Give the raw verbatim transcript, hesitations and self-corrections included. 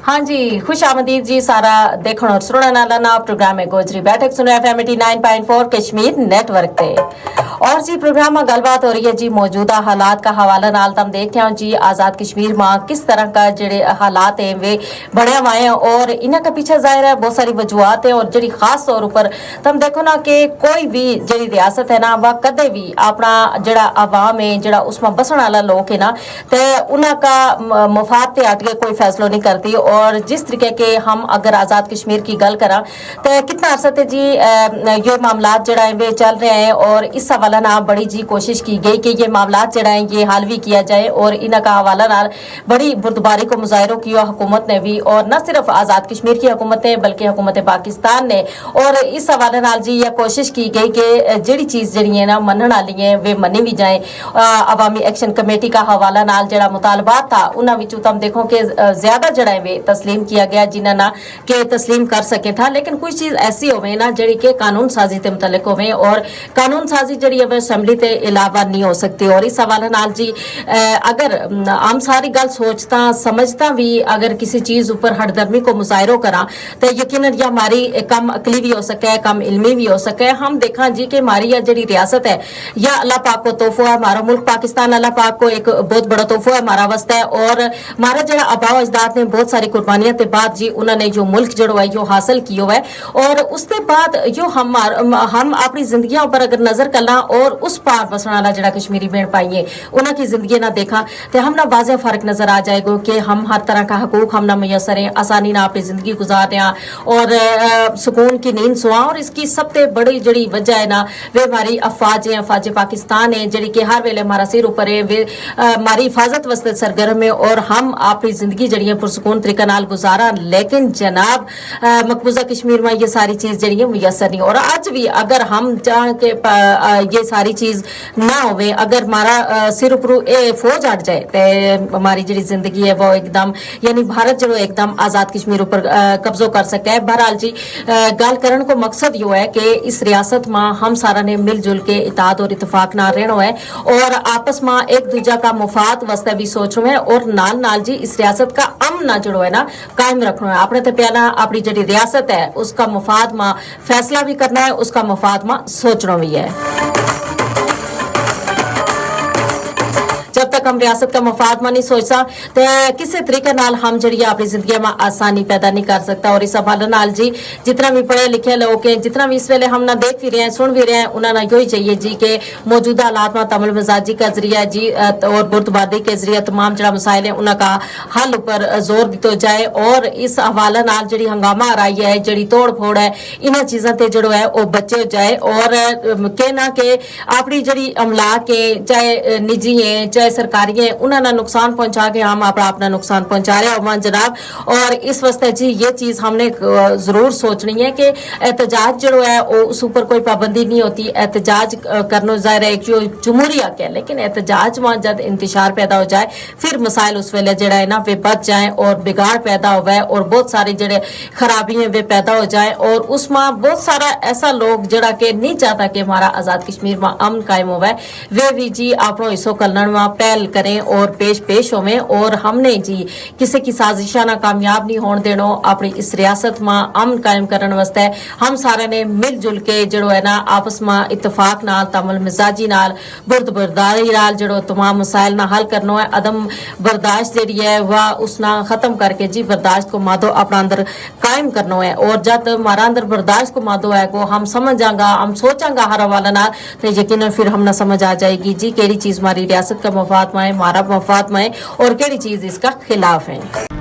ہاں جی، خوش آمدید جی سارا۔ دیکھن اور سنن والا نا پروگرام ہے گوجری بیٹھک، سنو ایف ایم ایٹی نائن پوائنٹ فور کشمیر نیٹ ورک تے۔ اور جی پروگرام میں گل بات ہو رہی ہے جی موجودہ حالات کا حوالہ نال۔ تم دیکھتے ہو جی آزاد کشمیر ماں کس طرح کا جڑے حالات ہیں وہ بڑھیا ہوا ہیں، اور انہاں کا پیچھے ظاہر ہے بہت ساری وجوہات ہیں، اور جڑی خاص طور اوپر تم دیکھو نا کہ کوئی بھی جڑی ریاست ہے نا وہ کدے بھی اپنا جڑا عوام ہے، جڑا اس میں بسن والا لوگ ہے نا، تے انہاں کا مفاد تے ہٹ کے کوئی فیصلو نہیں کرتی۔ اور جس طریقے کے ہم اگر آزاد کشمیر کی گل کراں تے کتنا عرصہ تے جی یہ معاملات جڑا ہیں وہ چل رہے ہیں، اور اس حوالہ نا بڑی جی کوشش کی گئی کہ یہ معاملات جڑا ہیں یہ حل بھی کیا جائے، اور انہاں کا حوالہ نال بڑی بردباری کو مظاہرو کیو حکومت نے بھی، اور نہ صرف آزاد کشمیر کی حکومت نے بلکہ حکومت پاکستان نے۔ اور اس حوالے نال جی یہ کوشش کی گئی کہ جڑی چیز جڑی ہیں نا منن والی ہیں وہ منی بھی جائیں۔ عوامی ایکشن کمیٹی کا حوالہ نال جڑا مطالبات تھا انہاں وچوں تم دیکھو کہ زیادہ جڑا ہے وہ تسلیم کیا گیا جنہاں نا کہ تسلیم کر سکیں تھا، لیکن کچھ چیز ایسی ہوویں نا جڑی کہ قانون سازی تے متعلق ہوویں، اور قانون سازی جڑی ہے وہ اسمبلی تے علاوہ نہیں ہو سکتی۔ اور اس حوالے نال جی اگر ہم ساری گل سوچتا سمجھتا بھی اگر کسی چیز اوپر ہٹ دھرمی کو مظاہرو کراں تو یقینا یا ہماری کم عقلی بھی ہو سکے، کم علمی بھی ہو سکے۔ ہم دیکھاں جی کہ ہماری یا جڑی ریاست ہے یا اللہ پاک کو تحفو ہے، ہمارا ملک پاکستان اللہ پاک کو ایک بہت بڑا تحفو ہے ہمارا واسطے۔ اور ہمارا جڑا آبا و اجداد نے بہت ساری قربانیاں تے بعد جی انہاں نے یوہ ملک جڑو ہے یوہ حاصل کیو ہے۔ اور اس تے بعد یوہ ہم اپنی زندگیاں اپر اگر نظر کر لاں اور اس پار بسن والا جڑا کشمیری بین پائی ہے انہاں کی زندگیاں نا دیکھاں تے ہم نا واضح فرق نظر آ جائے گو کہ ہم ہر طرح کا حقوق ہم نا میسر ہیں، آسانی نا اپنی زندگی گزار رہے ہیں، اور سکون کی نیند سواں۔ اور اس کی سب تے بڑی جڑی وجہ ہے نا وہ ہماری افواج ہیں، افواج پاکستان ہیں جڑی کہ ہر ویلے ہمارا سر اوپر ہیں، وہ ہماری حفاظت واسطے سرگرم ہیں، اور ہم اپنی زندگی جڑی ہیں پرسکون طریقہ نال گزارا۔ لیکن جناب مقبوضہ کشمیر ما یہ ساری چیز جڑی ہیں میسر نہیں۔ اور اج بھی اگر ہم جہاں کے یہ ساری چیز نہ ہوویں، اگر ہمارا سر اپرو اے فوج ہٹ جائے تے ہماری جڑی زندگی ہے وہ ایک دم، یعنی بھارت جڑو ایک دم آزاد کشمیر اپر قبضو کر سکے۔ بہرحال جی گل کرن کو مقصد یوہ ہے کہ اس ریاست ما ہم سارا نے مل جل کے اتحاد اور اتفاق نال رہنو ہے، اور آپس ما ایک دوجہ کا مفاد واسطے بھی سوچنو ہے، اور نال نال جی اس ریاست کا امن نہ جڑو ہے نا قائم رکھنو ہے۔ اپنے تے پیانا اپنی جڑی ریاست ہے اس کا مفاد ما فیصلہ بھی کرنا ہے، اس کا مفاد ما سوچنو بھی ہے۔ جب تک ہم ریاست کا مفاد ما نہیں سوچ سا تے کسے طریقے نال ہم جڑی اپنی زندگی ما آسانی پیدا نہیں کر سکتا۔ اور اس حوالے نال جی جتنا بھی پڑھے لکھے لوگ ہیں، جتنا بھی اس ویلے ہم نہ دیکھ بھی رہے ہیں، سن بھی رہے ہیں، انہاں نا یوہی چاہیے جی کہ موجودہ حالات ما تمل مزاجی کا ذریعہ جی اور بردبادی کے ذریعہ تمام جڑا مسائل ہیں انہاں کا حل اپر زور دیتو جائے، اور اس حوالے نال جڑی ہنگامہ آرائی ہے، جڑی توڑ پھوڑ ہے، انہاں چیزاں تے جڑو ہے وہ بچے جائے۔ اور کہنا کہ اپنی جڑی املاک ہیں، چاہے نجی ہیں، چاہے سرکاری ہیں، انہاں نا نقصان پہنچا کے ہم اپنا اپنا نقصان پہنچا رہے ہو مان جناب۔ اور اس واسطے جی یہ چیز ہم نے ضرور سوچنی ہے کہ احتجاج جڑو ہے اس اپر کوئی پابندی نہیں ہوتی۔ احتجاج کرنو ظاہر ہے ایک جمہوری حق ہے، لیکن احتجاج ما جد انتشار پیدا ہو جائے پھر مسائل اس ویلے جڑا ہے نا وہ بچ جائیں اور بگاڑ پیدا ہووے اور بہت سارے جڑے خرابی ہیں وہ پیدا ہو جائیں۔ اور اس ما بہت سارا ایسا لوگ جڑا کہ نہیں چاہتا کہ ہمارا آزاد کشمیر ما امن قائم ہووے، وہ بھی جی اپنو حصو کلنن ما پہل کریں اور پیش پیش ہوویں۔ اور ہم نے جی کسے کی سازشاں نا کامیاب نہیں ہون دینو۔ اپنی اس ریاست ما امن قائم کرن واسطے ہم سارے نے مل جل کے جڑو ہے نا آپس ما اتفاق نال، تمل مزاجی نال، برد برداری نال جڑو تمام مسائل نا حل کرنو ہے۔ عدم برداشت جڑی ہے وہ اس نا ختم کر کے جی برداشت کو مادو اپنا اندر قائم کرنو ہے۔ اور جد ہمارا اندر برداشت کو مادو ہے کو ہم سمجھاں گا، ہم سوچاں گا ہر حوالے نال، تو یقینا پھر ہم نا سمجھ آ جائے گی جی کیڑی چیز ہماری ریاست کا مفاد ما ہے، ہمارا مفاد ما ہے، اور کیڑی چیز اس کا خلاف ہے۔